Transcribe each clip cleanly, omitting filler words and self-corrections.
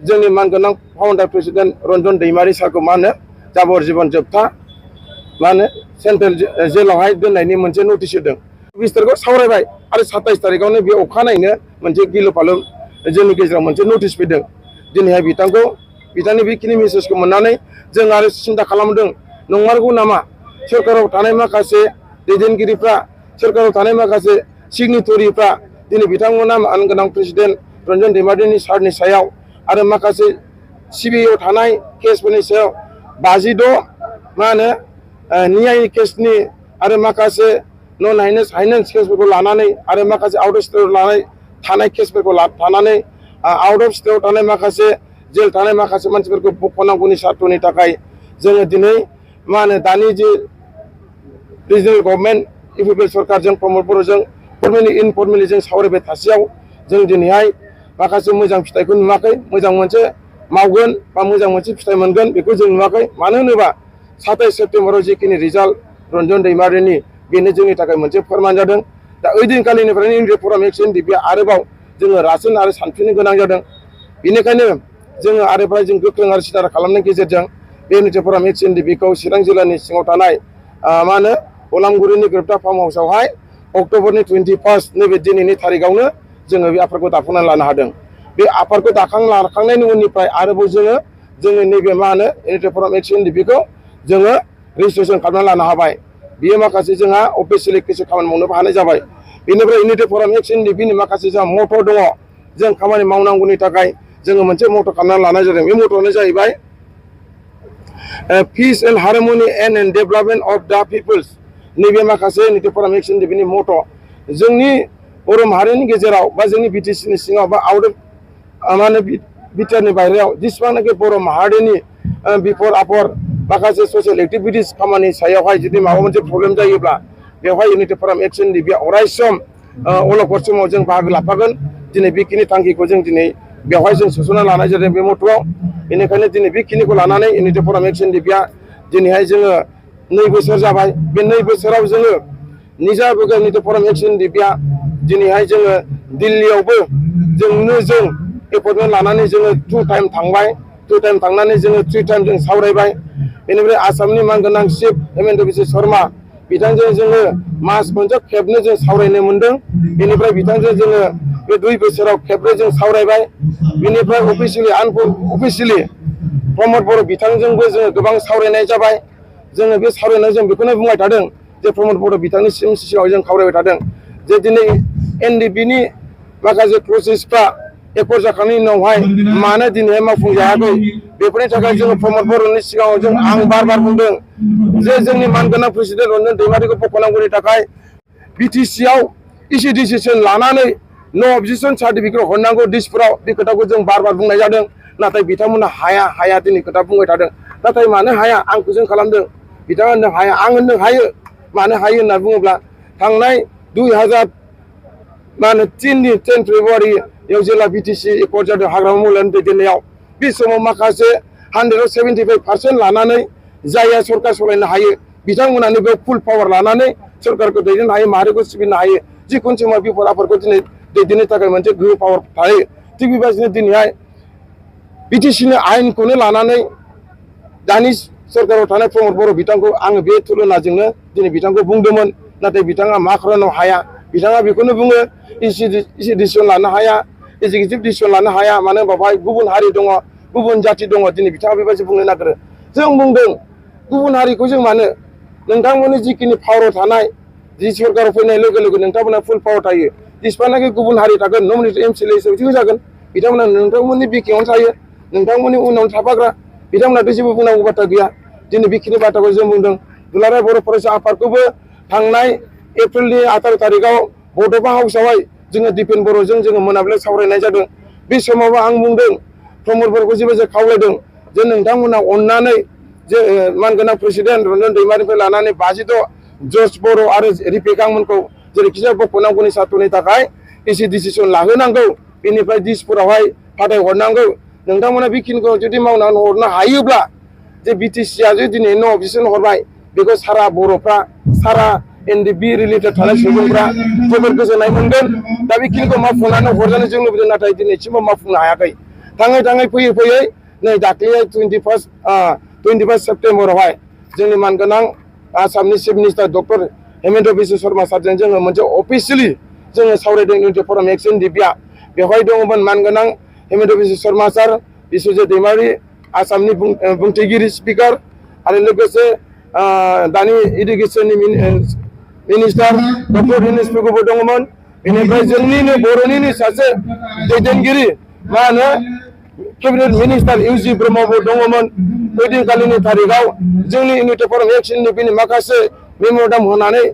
जोंनि मानगोनां फाउन्डार प्रेसिडेन्ट रन्जन दैमारि सारखौ मा होनो जाबर जीबन जोबथा मा होनो सेन्ट्रेल जेलावहाय दोननायनि मोनसे नटिस होदों। 20 तारिखआव सावरायबाय आरो 27 तारिखआवनो बे अखानायैनो मोनसे गिलु फालु जोंनि गेजेराव मोनसे नटिस फैदों। दिनैहाय बिथांनि बेखिनि मेसेजखौ मोननानै जों आरो सिन्था खालामदों नंमारगौ नामा सरकाराव थानाय माखासे दैदेनगिरिफ्रा सरकाराव थानाय माखासे सिगनेटरिफ्रा दिनै बिथांमोना मानगोनां प्रेसिडेन्ट रन्जन दैमारिनि सारनि सायाव आरो माखासे सिबिआइआव थानाय केसफोरनि सायाव 56 मा होनो न्याय केसनि आरो माखासे नन हाइनेन्स केसफोरखौ लानानै आरो माखासे आउट अफ स्टेटआव लानाय थानाय केसफोरखौ लानानै आउट अफ स्टेटआव थानाय माखासे जेल थानाय माखासे मानसिफोरखौ बख'नांगौनि सार्थनि थाखाय जोङो दिनै मा होनो दानि जे रिजनेल गभर्नमेन्ट इउपिपिएल सरकारजों प्रमद बर'जों फर्मेलि इनफर्मेलि जों सावरायबाय थासेयाव जों दिनैहाय माखासे मोजां फिथाइखौ नुवाखै। मोजां मोनसे मावगोन बा मोजां मोनसे फिथाइ मोनगोन बेखौ जों नुवाखै। मानो होनोबा 27 सेप्तेम्बराव जिखिनि रिजाल्ट रन्जन दैमारिनि बेनो जोंनि थाखाय मोनसे फोरमान जादों। दा ओइदिनखालिनिफ्रायनो इउनिटि फराम एक्सन डिबिया आरोबाव जोङो रासिन आरो सानफिननो गोनां जादों। बेनिखायनो जोङो आरोबाव जों गोख्रों आरो सिदा खालामनायनि गेजेरजों बे इउनिटि फराम एक्सन डिबिखौ चिरां जिल्लानि सिङाव थानाय मा होनो अलामगुरिनि ग्रोबथा फार्म हाउसावहाय अक्ट'बरनि 21 नैबे दिनैनि थारिखआवनो जोङो बे आफादखौ दाफुंनानै लानो हादों। बे आफादखौ लाखांनायनि उननिफ्राय आरोबाव जोङो नैबे मा होनो इउनिटि फराम एक्सन डिबिखौ जोङो रेजिस्ट्रेसन खालामनानै लानो हाबाय। बियो माखासे जोंहा अफिसियेलि কিছু खामानि मावनोबो हानाय जाबाय। बेनिफ्राय इउनिटि फराम एक्सन डिबिनि माखासे जोंहा मट' दङ। जों खामानि मावनांगौनि थाखाय जोङो मोनसे मट' खालामनानै लानाय जादों। बे मट'आनो जाहैबाय peace and harmony and development of the peoples. नैबे माखासे इउनिटि फराम एक्सन डिबिनि मट' जोंनि बर' माहारिनि गेजेराव बा जोंनि बिटिसिनि सिङाव बा आउट अफ मा होनो बिटिआरनि बाहेरायाव जेसेबांनाखि बर' माहारिनि बिफद आफद माखासे ससियेल एक्टिभिटिस खामानि सायावहाय जुदि माबा मोनसे प्रब्लेम जायोब्ला बेवहाय इउनिटि फराम एक्सन डिबिया अरायसम अलखद समाव जों बाहागो लाफागोन। दिनै बेखिनि थांखिखौ जों दिनै बेवहाय जों सोसनना लानाय जादों बे मट'आव। बेनिखायनो दिनै बेखिनिखौ लानानै इउनिटि फराम एक्सन डिबिया दिनैहाय जोङो 2 बोसोर जाबाय। बे 2 बोसोराव जोङो निजा इउनिटि फराम एक्सन डिबिया दिनैहाय जोङो दिल्लीयावबो जों एपइन्टमेन्ट लानानै जोङो 2 टाइम थांबाय। 2 टाइम थांनानै जोङो 3 टाइम जों सावरायबाय। बेनिफ्राय आसामनि मानगोनां चिफ हेमन्त बिश्व शर्मा बिथांजों जोङो मास मोनसे खेबनै जों सावरायनो मोनदों। बेनिफ्राय बिथांजों जोङो बे 2 बोसोराव खेबनै जों सावरायबाय। बेनिफ्राय अफिसियेलि प्रमद बर' बिथांजोंबो जोङो गोबां सावरायनाय जाबाय। जोङो बे सावरायनायाव जों बेखौनो बुंबाय थादों जे प्रमद बर' बिथांनि सिगाङाव जों खावरायबाय थादों जे दिनै एनडिपिनि माखासे प्रसेसफ्रा एकर्ड जाखांनायनि उनावहाय मानो दिनैहाय मावफुंजायाखै बेफोरनि थाखाय जोङो प्रमद बर'नि सिगाङाव आं बार बुंदों जे जोंनि मानगोनां प्रेसिडेन्ट रन्जन दैमारिखौ बख'नांगौनि थाखाय बिटिसिआव इसि डिसिसन लानानै नो अबजेक्सन सार्टिफिकेट हरनांगौ दिसपुराव बे खोथाखौ जों बार बुंनाय जादों। नाथाय बिथांमोना हाया दिनै खोथा बुंबाय थादों। नाथाय मानो हाया आं कुइसन खालामदों। बिथाङा होनदों हाया। आं होनदों हायो। मानो हायो होनना बुङोब्ला थांनाय 2010 फेब्रुवारियाव जेला बिटिसि एकर्ड जादों हाग्रामा महिलारिनि दैदेननायाव बे समाव माखासे 175% लानानै जायहा सरकार सालायनो हायो बिथांमोनानो बे फुल पावार लानानै सरकारखौ दैदेननो हायो माहारिखौ सिबिनो हायो जिखुनु समाव बिफद आफदखौ दिनै दैदेननो थाखाय मोनसे गोहो पावार थायो। थिग बेबायदिनो दिनैहाय बिटिसिनि आयेनखौनो लानानै दानि सरकाराव थानाय प्रमद बर' बिथांखौ आङो बे तुलनाजोंनो दिनै बिथांखौ बुंदोंमोन। नाथाय बिथाङा मा खालामनो हाया। बिथाङा बेखौनो बुङो इसि डिसिसन लानो हाया एक्जिकिउटिभ डिसिसन लानो हाया। मानो होनबा बेवहाय गुबुन हारि दङ गुबुन जाथि दङ। दिनै बिथाङा बेबायदि बुंनो नागिरो। जों बुंदों गुबुन हारिखौ जों मानो नोंथांमोननि जिखिनि पावाराव थानाय जि सरकाराव फैनाय लोगो लोगो नोंथांमोना फुल पावार थायो। जेसेबांनाखि गुबुन हारि थागोन नमिनेटेड एमसिएलए हिसाबै होजागोन। बिथांमोना नोंथांमोननि बिखायावनो थायो नोंथांमोननि उनावनो थाफाग्रा बिथांमोनाथ' जेबो बुंनांगौ बाथ्रा गैया। दिनै बेखिनि बाथ्राखौ जों बुंदों। दुलाराय बर' फरायसा आफादखौबो थांनाय एप्रिलनि 18 तारिखआव बड'फा हाउसावहाय जोङो दिपेन बर'जों जोङो मोनाबिलियाव सावरायनाय जादों। बे समावबो आं बुंदों प्रमद बर'खौ जेबो खावलायदों जे नोंथांमोना अननानै जे मानगोनां प्रेसिडेन्ट रन्जन दैमारिनिफ्राय लानानै 56 जर्ज बर' आरो रिपेकांमोनखौ जेरैखिजाया बख'नांगौनि सार्थनि थाखाय इसि डिसिसन लाहोनांगौ। बेनिफ्राय दिसपुरावहाय फाथायहरनांगौ। नोंथांमोना बेखिनिखौ जुदि मावनानै हरनो हायोब्ला जे बिटिसिआ जे दिनै नो अबजेक्सन हरबाय बेखौ सारा बर'फ्रा सारा एनडिपि रिलेटेड थानाय सुबुंफ्रा जोबोर गोजोननाय मोनगोन। दा बेखिनिखौ मावफुंनानै हरजानो जों लुबैदों। नाथाय दिनैसिमबो मावफुंनो हायाखै। थाङै फैयै नै दाख्लै 21 सेप्तेम्बरावहाय जोंनि मानगोनां आसामनि chief minister doctor Hemant Biswa Sharma सारजों जोङो मोनसे अफिसियेलि जोङो सावरायदों इउनिटि फराम एक्सन दिबिया बेवहाय दङमोन मानगोनां हेमन्त बिश्व शर्मा सार बिश्वजित दैमारि आसामनि बुंथिगिरि स्पिकार आरो लोगोसे दानि इडुकेसननि मिनिस्टार डक्टर दिनेश पेगुबो दङमोन बेनिफ्राय जोंनिनो बर'निनो सासे दैदेनगिरि मा होनो केबिनेट मिनिस्टार इउजि ब्रह्मबो दङमोन ओइदिनखालिनि थारिखआव जोंनि इउनिटि फराम एक्सननि बेनि माखासे मेम'रेन्डाम होनानै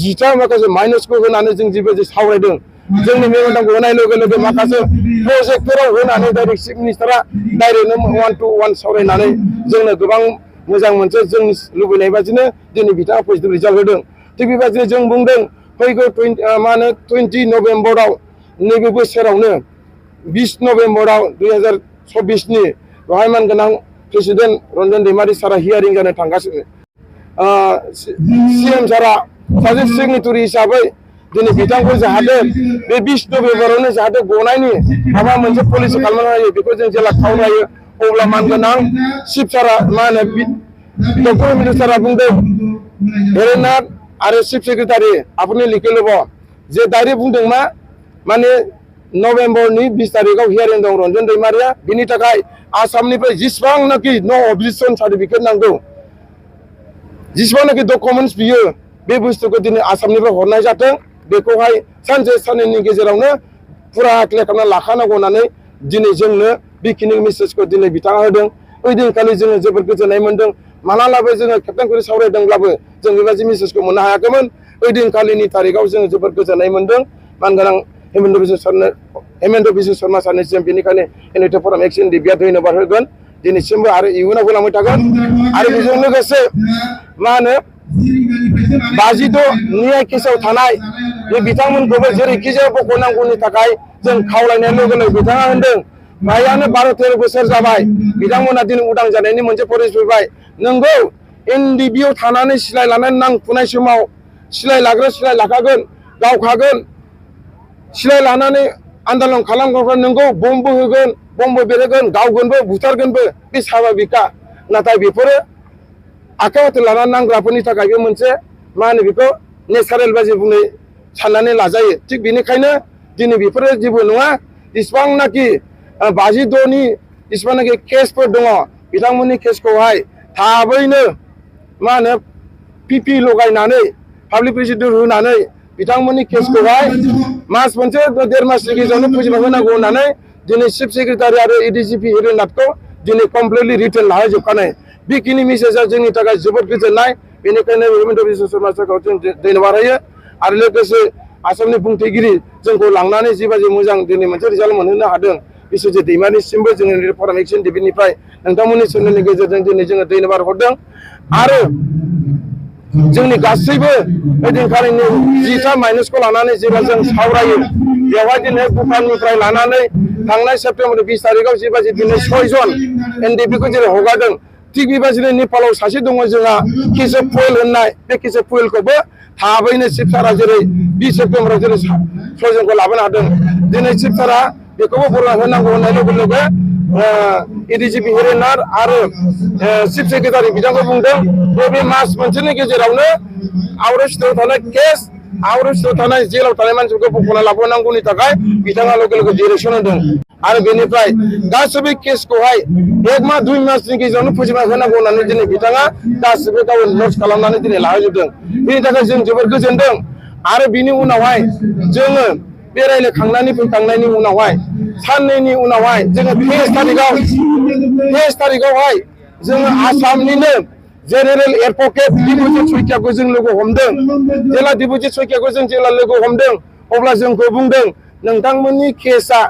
10टा माखासे माइनसखौ होनानै जों जिबायदि सावरायदों जोंनि मेम'रेन्डामखौ होनाय लोगो लोगो माखासे प्रजेक्टफोराव होनानै डाइरेक्ट चिफ मिनिस्टारा डाइरेक्टनो 1-to-1 सावरायनानै जोंनो गोबां मोजां मोनसे जों लुबैनाय बादिनो दिनै बिथाङा पजिटिभ रिजाल्ट होदों थिग बेबादिनो जों बुंदों फैगौ 20 नभेम्बराव नैबे बोसोरावनो 20 नभेम्बराव 2024नि बेवहाय मानगोनां प्रेसिडेन्ट रन्जन दैमारि सारा हियारिं जानो थांगासिनो सीएम सारा सासे सिगनेटरि हिसाबै दिनै बिथांखौ जाहाथे बे 20 नभेम्बरावनो जाहाथे गनायनि माबा मोनसे पलिसि खालामनो हायो बेखौ जों जेला खावलायो अब्ला मानगोनां चिफ सारा मा होनो डक्टर मिनिस्टारा बुंदों हेरेनाथ आरो चिफ सेक्रेटारि आपनि लिखे लब जे डाइरेक्ट बुंदों मा माने नभेम्बरनि 20 तारिखआव हियारिं दं रन्जन दैमारिया बिनि थाखाय आसामनिफ्राय जेसेबांनाखि नो अबजेक्शन सार्टिफिकेट नांगौ जेसेबांनाखि डकुमेन्ट्स बियो बे बुस्थुखौ दिनै आसामनिफ्राय हरनाय जाथों बेखौहाय सानसे साननैनि गेजेरावनो फुरा क्लियार खालामना लाखानांगौ होननानै दिनै जोंनो बेखिनि मेसेजखौ दिनै बिथाङा होदों ओइदिनखालि जोङो जोबोद गोजोननाय मोन्दों मालालाबो जोङो केप्टेनखौ सावरायदोंब्लाबो जों बेबायदि मेसेजखौ मोननो हायाखैमोन ओइदिनखालिनि तारिखआव जोङो जोबोद गोजोननाय मोन्दों मानगोनां हेमन्त बिश्व शर्मा सारनिसिम बेनिखायनो इउनिटि फराम एक्सन दिबिया धन्यबाद होगोन दिनैसिमबो आरो इयुनाव होलांबाय थागोन आरो बेजों लोगोसे मा होनो 52 न्याय केसाव थानाय बे बिथांमोनखौबो जेरैखि जाया बख'नांगौनि थाखाय जों खावलायनाय लोगो लोगो बिथाङा होनदों फ्रायानो 12-13 बोसोर जाबाय बिथांमोना दिनै उदां जानायनि मोनसे परिबेस फैबाय नंगौ एनडिबिआव थानानै सिलाय लानानै नांफुनाय समाव सिलाय लाग्रा सिलाय लाखागोन गावखागोन सिलाय लानानै आन्दलन खालामग्राफ्रा नंगौ बमबो होगोन बमबो बेरहोगोन गावगोनबो बुथारगोनबो बे स्वाभाबिका नाथाय बेफोरो आखाइ हाथे लानानै नांग्राफोरनि थाखाय बे मोनसे मा होनो बेखौ नेचारेल बायदि बुंनाय साननानै लाजायो थिग बेनिखायनो दिनै बेफोरो जेबो नङा जेसेबांनाखि 52नि जेसेबांनाखि केसफोर दङ बिथांमोननि केसखौहाय थाबैनो मा होनो पिपि लगायनानै पाब्लिक प्रसिकिउटर होनानै बिथांमोननि केसखौहाय मास मोनसे 1.5 मासनि गेजेरावनो फोजोबना होनांगौ होननानै दिनै चिफ सेक्रेटारि आरो एडिजिपि हेरेनाथखौ दिनै कमप्लिटलि रिटेन लाहोजोबखानाय बेखिनि मेसेजआ जोंनि थाखाय जोबोद गोजोननाय बेनिखायनो हेमन्त बिश्व शर्मा सारखौ जों धन्यबाद होयो आरो लोगोसे आसामनि बुंथिगिरि जोंखौ लांनानै जिबायदि मोजां दिनै मोनसे रिजाल्ट मोनहोनो हादों बिश्वजित दैमारिसिमबो जोंनि फराम एक्सन दिबिनिफ्राय नोंथांमोननि चेनेलनि गेजेरजों दिनै जोङो धन्यबाद हरदों आरो जोंनि गासैबो ओइदिनखालिनि 10टा माइनसखौ लानानै जेब्ला जों सावरायो बेवहाय दिनै भुटाननिफ्राय लानानै थांनाय सेप्तेम्बर 20 तारिखआव जिबायदि दिनै 6 जन एनडिपिखौ जेरै हगारदों थिग बेबायदिनो नेपालाव सासे दङ जोंहा केशव पुयेल होननाय बे केशव पुयेलखौबो थाबैनो चिफ सारा जेरै 20 सेप्तेम्बराव जेरै 6 जनखौ लाबोनो हादों दिनै चिफ सारा बेखौबो बरना होनांगौ होननाय लोगो लोगो एडिजिपि हेरेनाथ आरो चिफ सेक्रेटारि बिथांखौ बुंदों बे मास मोनसेनि गेजेरावनो आउट अफ स्टेटआव थानाय केस आउट अफ स्टेटआव थानाय जेलाव थानाय मानसिफोरखौ बख'ना लाबोनांगौनि थाखाय बिथाङा लोगो लोगो डिरेक्सन होदों आरो बेनिफ्राय गासैबो केसखौहाय 1 मास 2 मासनि गेजेरावनो फोजोबना होनांगौ होननानै दिनै बिथाङा गासैबो गाव नट्स खालामनानै दिनै लाहोजोबदों बेनि थाखाय जों जोबोर गोजोनदों आरो बिनि उनावहाय जोङो बे रायज्लायखांनानै फैखांनायनि उनावहाय साननैनि उनावहाय जोङो 23 तारिखआवहाय जोङो आसामनिनो जेनेरेल एडभकेट दिबुजित सयकियाखौ जों लोगो हमदों जेला दिबुजित सयकियाखौ जों जेला लोगो हमदों अब्ला जोंखौ बुंदों नोंथांमोननि केसआ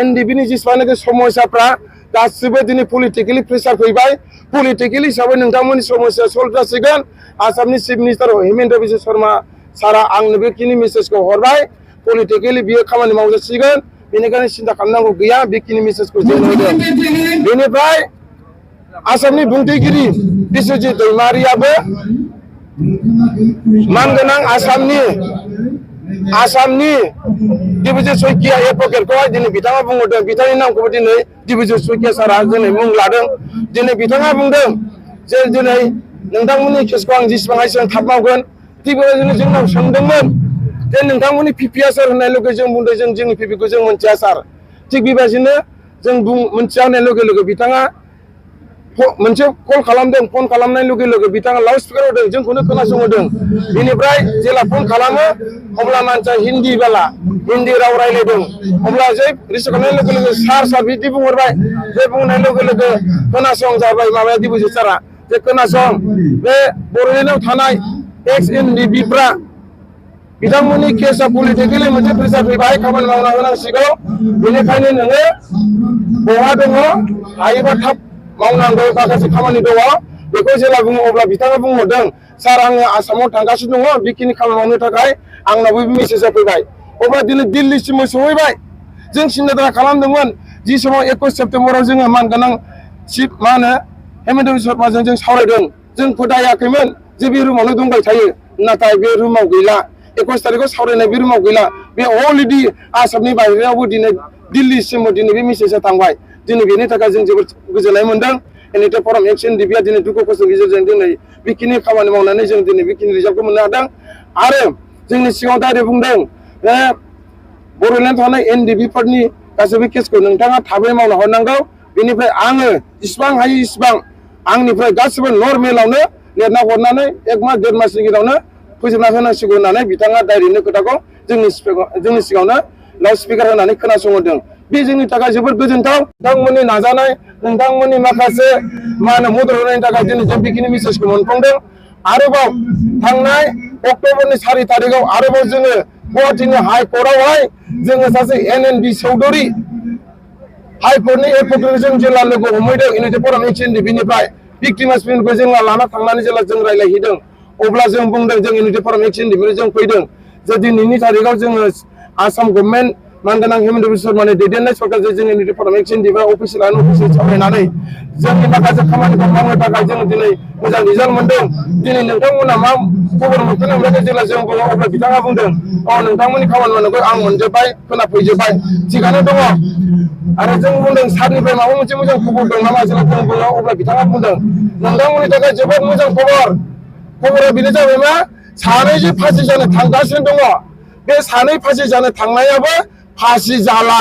एनडिबिनि जेसेबांनाखि समस्याफ्रा गासिबो दिनै पलिटिकेलि प्रेसार फैबाय पलिटिकेलि हिसाबै नोंथांमोननि समस्या सल्भ जासिगोन आसामनि चिफ मिनिस्टार हेमन्त बिश्व शर्मा सारा आंनो बेखिनि मेसेजखौ हरबाय पलिटिकेलि बियो खामानि मावजासिगोन बेनिखायनो सिन्था खालामनांगौ गैया बेखिनि मेसेजखौ जों होदों बेनिफ्राय आसामनि बुंथिगिरि बिश्वजित दैमारियाबो मानगोनां आसामनि आसामनि दिबिजय सयकिया एडभकेटखौहाय दिनै बिथाङा बुंहरदों बिथांनि नामखौबो दिनै दिबिजय सयकिया सारा दिनै मुं लादों दिनै बिथाङा बुंदों जे दिनै नोंथांमोननि केसखौ आं जेसेबां हायो थाब मावगोन थिग बेबायदिनो जोंनाव सोंदोंमोन जे नोंथांमोननि पिपिआ सार होननाय लोगो जों बुंदों जों जोंनि पिपिखौ जों मोनथिया सार थिग बेबायदिनो जों मोनथिया होननाय लोगो लोगो बिथाङा मोनसे कल खालामदों फन खालामनाय लोगो लोगो बिथाङा लाउड स्पिकार होदों जोंखौनो खोनासंहोदों बेनिफ्राय जेला फन खालामो अब्ला मानसिया हिन्दी बाला हिन्दी राव रायलायदों अब्ला जे रिसिभ खालामनाय लोगो लोगो सार सार बिदि बुंहरबाय जे बुंनाय लोगो लोगो खोनासं जाबाय माबाया दिबुजय सारा जे खोनासं बे बर'लेण्डआव थानाय एक्स एनडिबिफ्रा बिथांमोननि केसआ पलिटिकेलि मोनसे प्रेसार फैबाय खामानि मावना होनांसिगौ बेनिखायनो नोङो बहा दङ हायोबा थाब मावनांगौ माखासे खामानि दङ बेखौ जेला बुङो अब्ला बिथाङा बुंहरदों सार आङो आसामाव थांगासिनो दङ बेखिनि खामानि मावनो थाखाय आंनावबो मेसेजआ फैबाय अब्ला दिनै दिल्लीसिम सहैबाय जों सिन्था खालामदोंमोन जि समाव 21 सेप्तेम्बराव जोङो मानगोनां चिफ मा होनो हेमन्त बिस्व शर्माजों जों सावरायदों जों फोथायाखैमोन जे बे रुमावनो दंबाय थायो नाथाय बे रुमाव गैला 21 तारिखआव सावरायनाय बे रुमाव गैला बे अलरेडि आसामनि बाहेरायावबो दिनै दिल्लीसिमबो दिनै बे मेसेजआ थांबाय दिनै बेनि थाखाय जों जोबोद गोजोननाय मोनदों एनिटे फराम एक्सन डिबिया दिनै दुखु खस्थ'नि गेजेरजों दिनै बेखिनि खामानि मावनानै जों दिनै बेखिनि रिजाल्टखौ मोननो हादों आरो जोंनि सिगाङाव डाइरेक्ट बुंदों बे बर'लेण्ड थानाय एनडिबिफोरनि गासैबो केसखौ नोंथाङा थाबै मावना हरनांगौ बेनिफ्राय आङो जेसेबां हायो इसेबां आंनिफ्राय गासिबो नर्मेलावनो लिरना हरनानै 1 मास 1.5 मासनि गेजेरावनो फोजोबना होनांसिगौ होननानै बिथाङा डाइरेक्टनो खोथाखौ जोंनि सिगाङावनो लाउड स्पिकार होनानै खोनासंहरदों बे जोंनि थाखाय जोबोद गोजोनथाव नोंथांमोननि नाजानाय नोंथांमोननि माखासे मा होनो मदद होनायनि थाखाय दिनै जों बेखिनि मेसेजखौ मोनफुंदों आरोबाव थांनाय अक्ट'बरनि 4 तारिखआव आरोबाव जोङो गुवाहाटीनि हाइकर्टआवहाय जोङो सासे एनएनबि चौधुरी हाइकर्टनि एडभकेटखौ जों जेला लोगो हमहैदों इउनिटि फराम एक्सएनडिबिनिफ्राय भिक्टिमास बिलखौ जों लाना थांनानै जेला जों रायलायहैदों अब्ला जों बुंदों जों इउनिटि फराम एक्सएनडिबिनिफ्राय जों फैदों जे दिनैनि तारिखआव जोङो आसाम गभर्नमेन्ट मानगोनां हेमन्त बिस्व शर्मानि दैदेननाय सरकारजों जों इउनिटि फराम एक्सएनडिबिआ अफिसियेल सावरायनानै जोंनि माखासे खामानिखौ मावनो थाखाय जों दिनै मोजां रिजाल्ट मोनदों दिनै नोंथांमोना मा खबर मोनखोनो मोनाखै जेला जों बुङो अब्ला बिथाङा बुंदों नोंथांमोननि खामानि मावनायखौ आं मोनजोब्बाय खोनाफैजोब्बाय थिगानो दङ आरो जों बुंदों सारनिफ्राय माबा मोनसे मोजां खबर दं नामा जेला जों बुङो अब्ला बिथाङा बुंदों नोंथांमोननि थाखाय जोबोद मोजां खबरा बेनो जाबाय मा सानै जे फासि जानो थांगासिनो दङ बे सानै फासि जानो थांनायाबो फासि जाला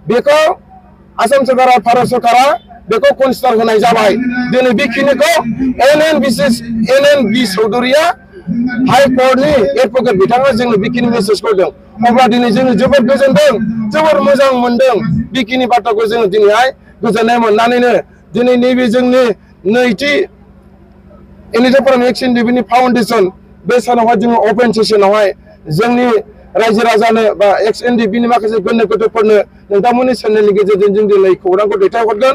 बेखौ आसाम सरकारा भारत सरकारा बेखौ कनसिडार होनाय जाबाय दिनै बेखिनिखौ एनएनबि चौधुरीया हाइकर्टनि एडभकेट बिथाङा जोंनो बेखिनि मेसेजखौ होदों अब्ला दिनै जोङो जोबोद गोजोनदों जोबोद मोजां मोनदों बेखिनि बाथ्राखौ जोङो दिनैहाय गोजोननाय मोननानैनो दिनै नैबे जोंनि नैथि इउनिटि फराम एक्सएनडिबिनि फाउन्डेसन बे सानावहाय जोङो अपेन सेसनावहाय जोंनि रायजो राजानो बा एक्सएनडिबिनि माखासे गोनो गोथोफोरनो नोंथांमोननि चेनेलनि गेजेरजों जों दिनै खौरांखौ दैथायहरगोन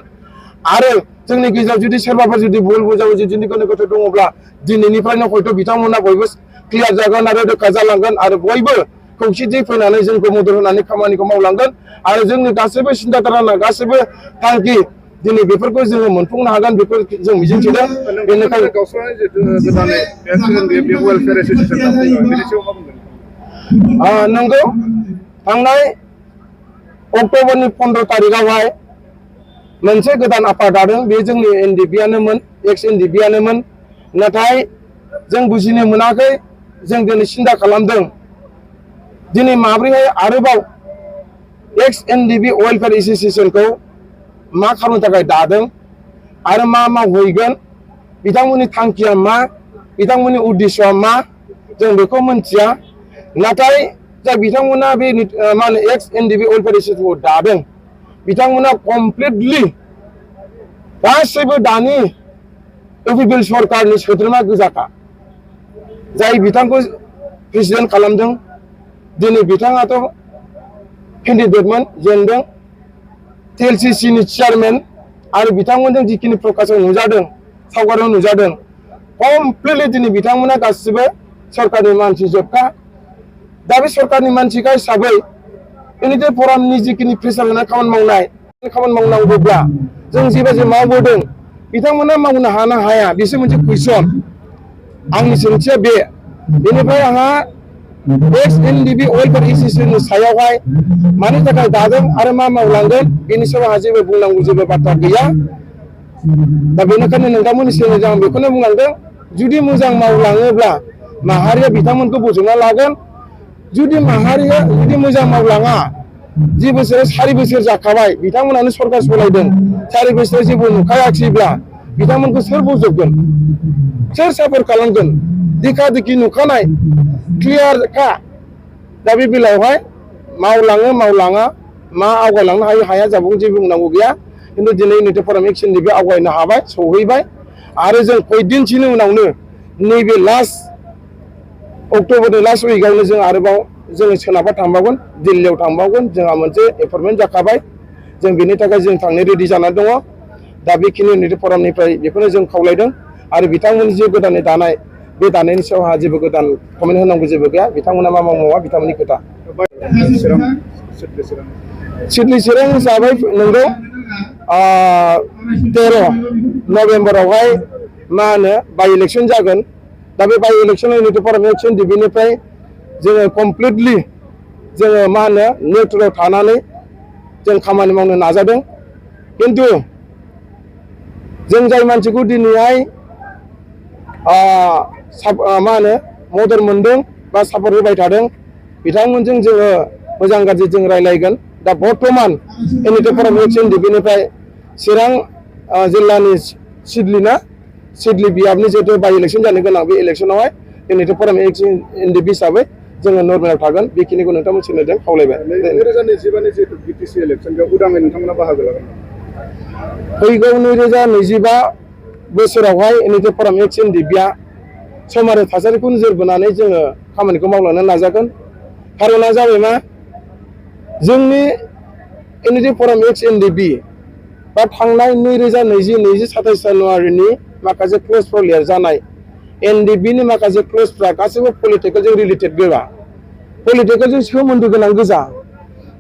आरो जोंनि गेजेराव जुदि सोरबाफोर जुदि भुल बुजाबो जुदि गोनो गोथो दङब्ला दिनैनिफ्रायनो हयथ' बिथांमोना बयबो क्लियार जागोन आरो रोखा जालांगोन आरो बयबो खौसेथि फैनानै जोंखौ मदद होनानै खामानिखौ मावलांगोन आरो जोंनि गासैबो सिन्था धारना गासैबो थांखि दिनै बेफोरखौ जोङो मोनफुंनो हागोन बेखौ जों मिजिंथिदों बेनिखायनो नंगौ थांनाय अक्ट'बरनि 15 तारिखआवहाय मोनसे गोदान आफाद दादों बे जोंनि एनडिबिआनोमोन एक्स एनडिबिआनोमोन नाथाय जों बुजिनो मोनाखै जों दिनै सिन्था खालामदों दिनै माब्रैहाय आरोबाव एक्स एनडिबि वेलफेयार एसोसिएशनखौ मा खालामनो थाखाय दादों आरो मा मावहैगोन बिथांमोननि थांखिया मा बिथांमोननि उद्देश्यआ मा जों बेखौ मिथिया नाथाय जा बिथांमोना बे मा होनो एक्स एनडिबि वेलफेयार एसोसिएशनखौ दादों बिथांमोना कमप्लिटलि गासैबो दानि इउपिपिएल सरकारनि सोद्रोमा गोजाखा जाय बिथांखौ प्रेसिडेन्ट खालामदों दिनै बिथाङाथ' केन्डिडेटमोन जेनदों टिएलसिसिनि चेयारमेन आरो बिथांमोनजों जिखिनि प्रकाशआव नुजादों सावगारियाव नुजादों कमप्लिटलि दिनै बिथांमोना गासिबो सरकारनि मानसि जोबखा दा बे सरकारनि मानसिखा हिसाबै इउनिटि फरामनि जिखिनि प्रेसार होनाय खामानि मावनांगौब्ला जों जेबायदि मावबोदों बिथांमोना मावनो हानो हाया बिसोर मोनसे कुइसन आंनि सोंथिया बेनिफ्राय आंहा एक्स एनडिबि वेलफेयार एसोसिएशननि सायावहाय मानि थाखाय दादों आरो मा मावलांगोन बेनि सायाव आंहा जेबो बुंनांगौ जेबो बाथ्रा गैया। दा बेनिखायनो नोंथांमोननि सिगाङाव आं बेखौनो बुंलांदों, जुदि मोजां मावलाङोब्ला माहारिया बिथांमोनखौ बोजबना लागोन। जुदि माहारिया जुदि मोजां मावलाङा, जि बोसोर 4 बोसोर जाखाबाय बिथांमोनानो सरकार सलायदों, 4 बोसोर जेबो नुखायाखैब्ला बिथांमोनखौ सोर बजबगोन, सोर सापर्ट खालामगोन? देखा देखि नुखानाय क्लियारखा। दा बे बेलायावहाय मावलाङो मावलाङा मा आवगायलांनो हायो हाया जाबावगोन, जेबो बुंनांगौ गैया। खिन्थु दिनै इउनिटि फराम एक्सननि बे आवगायनो हाबाय, सौहैबाय आरो जों कयदिनसोनि उनावनो नैबे लास्ट अक्ट'बरनि लास्ट उइकआवनो जों आरोबाव जोङो सोनाबहा थांबावगोन, दिल्लीयाव थांबावगोन। जोंहा मोनसे एपइन्टमेन्ट जाखाबाय, जों बेनि थाखाय जों थांनो रेडि जानानै दङ। दा बेखिनि इउनिटि फरामनिफ्राय बेखौनो जों खावलायदों आरो बिथांमोननि जे गोदानै दानाय बे दानायनि सायाव आंहा जेबो गोदान कमेन्ट होनांगौ जेबो गैया। बिथांमोना मा मावा बिथांमोननि खोथा। सिडली चिरां हिसाबै नंगौ 13 नभेम्बरावहाय मा होनो बाइ इलेक्सन जागोन। दा बे बाइ इलेक्सनाव इउनिटि फराम एक्सन डिबिनिफ्राय जोङो कमप्लिटलि जोङो मा होनो निउट्रेलाव थानानै जों खामानि मावनो नाजादों। खिन्थु जों जाय मानसिखौ दिनैहाय मा होनो मदद मोनदों बा सापर्ट होबाय थादों बिथांमोनजों जोङो मोजां गाज्रि जों रायलायगोन। दा बर्थमान इउनिटि फराम एक्सन डिबिनिफ्राय चिरां जिल्लानि सिडली बियाबनि जिहेतु बाइ इलेक्सन जानो गोनां, बे इलेक्सनावहाय इउनिटि फराम एक्सन डिबि हिसाबै जोङो नर्मेलाव थागोन। बेखिनिखौ नोंथांमोन सोंदों खावलायबाय। 2025 जिहेतु बिटिसि इलेक्सन बेयाव उदाङै नोंथांमोना बाहागो लागोन। फैगौ 2025 बोसोरावहाय इउनिटि फराम एक्सन डिबिया सम आरो थासारिखौ नोजोर बोनानै जोङो खामानिखौ मावलांनो नाजागोन। खारना जाबाय मा, जोंनि इउनिटि फराम एक्सन डिबि बा थांनाय 2020-27 जानुवारिनि माखासे क्लजफ्राव लिरजानाय एनडिबिनि माखासे क्लजफ्रा गासैबो पलिटिकेलजों रिलेटेड गोजा, पलिटिकेलजों सोमोन्दो गोनां गोजा।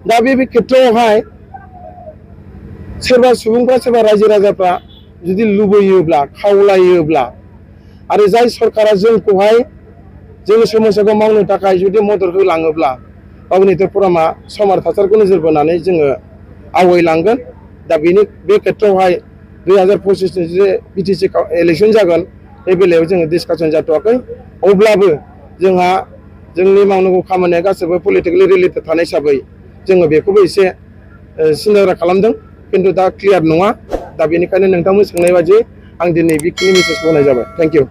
दा बे खेथ्रआवहाय सोरबा सुबुंफ्रा सोरबा रायजो राजाफ्रा जुदि लुबैयोब्ला खावलायोब्ला आरो जाय सरकारा जोंखौहाय जोंनि समस्याखौ मावनो थाखाय जुदि मदद होलाङोब्ला इउनिटि फरामा सम आरो थासारिखौ नोजोर बोनानै जोङो आवगायलांगोन। दा बे खेथ्रआवहाय 2025 जे बिटिसि इलेक्सन जागोन बे बेलायाव जोङो डिसकासन जाथ'वाखै। अब्लाबो जोंहा जोंनि मावनांगौ खामानिया गासैबो पलिटिकेलि रिलेटेड थानाय हिसाबै जोङो बेखौबो एसे सिन्था खालामदों, खिन्थु दा क्लियार नङा। दा बेनिखायनो नोंथांमोन सोंनाय बायदि आं दिनै बेखिनि मेसेजखौ होनाय जाबाय। Thank you.